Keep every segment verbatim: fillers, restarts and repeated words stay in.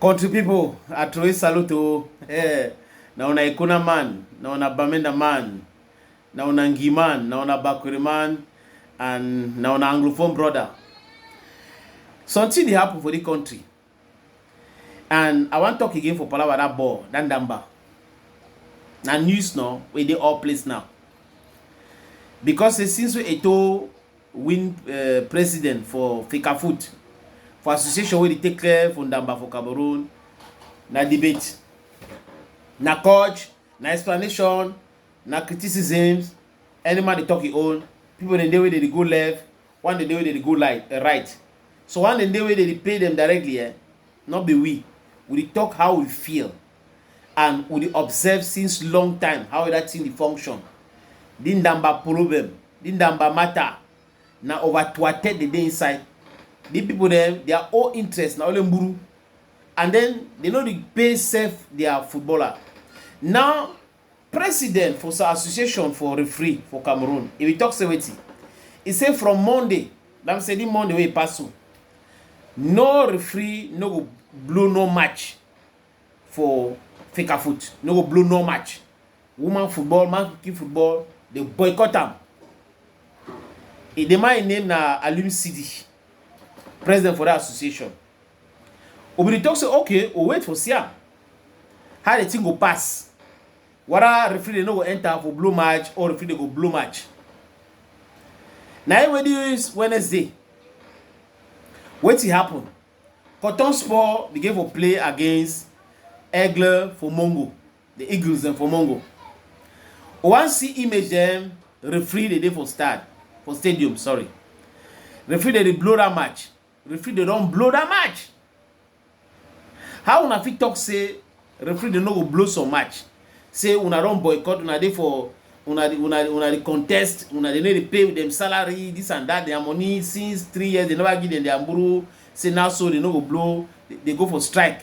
Country people, I throw a salute to, eh, na una Ikuna man, na una Bamenda man, na una Ngi man, na una Bakuri man, and na una Anglophone brother. Something dey happen for the country. And I wan talk again for palava that ball, that ndamba. Na news now, wey dey all place now. Because say since wey Eto'o win, eh, president for Fecafoot, for association wey dey take care for ndamba for Cameroon, na debate, na coach, na explanation, na criticisms. Any man dey talk e own. People dem dey wey dey dey go left, one dem dey wey dey dey go light, eh, right. So one dem dey wey dey dey pay dem directly, eh? No be we. We dey talk how we feel, and we dey observe since long time how that thing dey function. The ndamba problem, the ndamba matter, na over twelve dey dey inside. The people dem, their own interest na only mburu, and then they no dey pay sef their footballer. Now, president for some association for referee for Cameroon, e be talk say wetin? E say from Monday, that mean say the Monday wey e pass so, no referee no go blow no match for Fecafoot, no go blow no match. Woman football, man pikin football, dey boycott am. E, the man name na Alioune Sidy, president for that association. We be dey talk say, okay, we wait for see am how the thing go pass. Whether referee dey no go enter for blow match or referee dey go blow match. Na e wey this Wednesday, wetin happen? Coton Sport begin for play against Aigle for Mongo, the Eagles dem for Mongo. We wan see image dem, referee dey dey for stade, for stadium, sorry. Referee dey dey blow that match. Referee dey don blow that match. How una fit talk say referee dey no go blow some match? Say una don boycott, una dey for, una dey, una dey, una dey contest, una dey no dey pay dem salary, this and that, their money since three years, they never give them their mburu. Say now so they no go blow, they, they go for strike.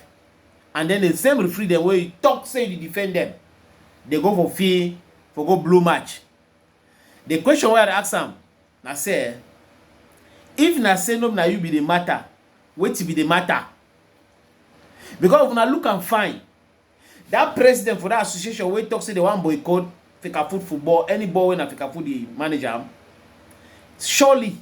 And then the same referee dem wey talk say you dey defend them, they go for field for go blow match. The question wey I dey ask am na say, eh, if na say no be na you be the matter, wetin be the matter? Because if una look am fine, that president for that association wey talk say they wan boycott Fecafoot football, any ball wey na Fecafoot dey manage am, surely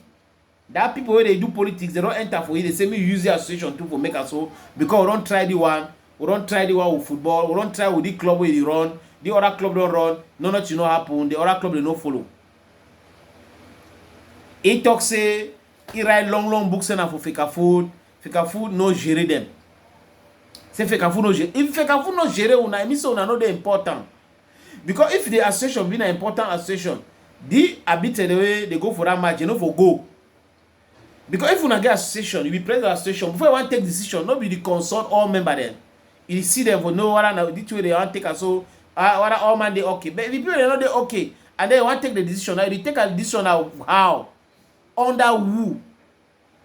that people wey dey do politics, they don enter for it. They say make you use the association too for make am so, because we don try the one, we don try the one with football, we don try with the club wey dey run, the other club don run, no nothing no happen, the other club dey no follow. He talk say he write long long book say na for Fecafoot, Fecafoot no gérer them. Say Fecafoot no gérer. If Fecafoot no gérer una, e mean say una no dey important. Because if the association be na important association, the arbitre the way they go for that match, you no for go. Because if una get association, you be president of association, before you wan take decision, no be the consult all member dem. You see them for know whether na this way they wan take am so, ah, whether all man dey okay. But if the people dem no dey okay, and then you wan take the decision, now you dey take a decision now how? Under who?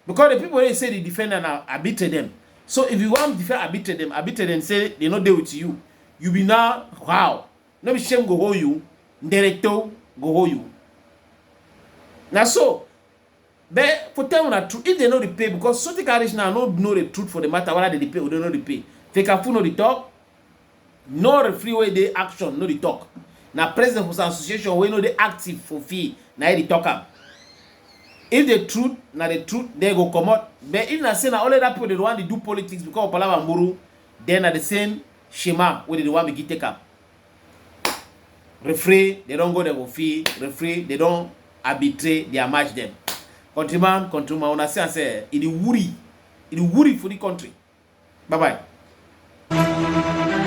Because the people wey say the defender na arbitre dem. So if you wan defend arbitre dem, arbitre dem say they no dey with you. You be now how? No be shame go hold you, ndereto go hold you. Na so, but for tell una truth, if they no dey pay, because something can reach now, no know the truth for the matter, whether they dey pay or they no dey pay. Fecafoot no dey talk, no referee wey dey action no dey talk. Na president for some association wey no dey active for field, na he dey talk am. If the truth na the truth, they go comot. But if na say na only that people dey wan dey do politics because of palava mburu, then na the same shema wey they dey wan begin take am. Referee, they don go there for field. Referee, they don arbitrate their match dem. Countryman, countryman, una see am say e dey worry, e dey worry for the country. Bye bye.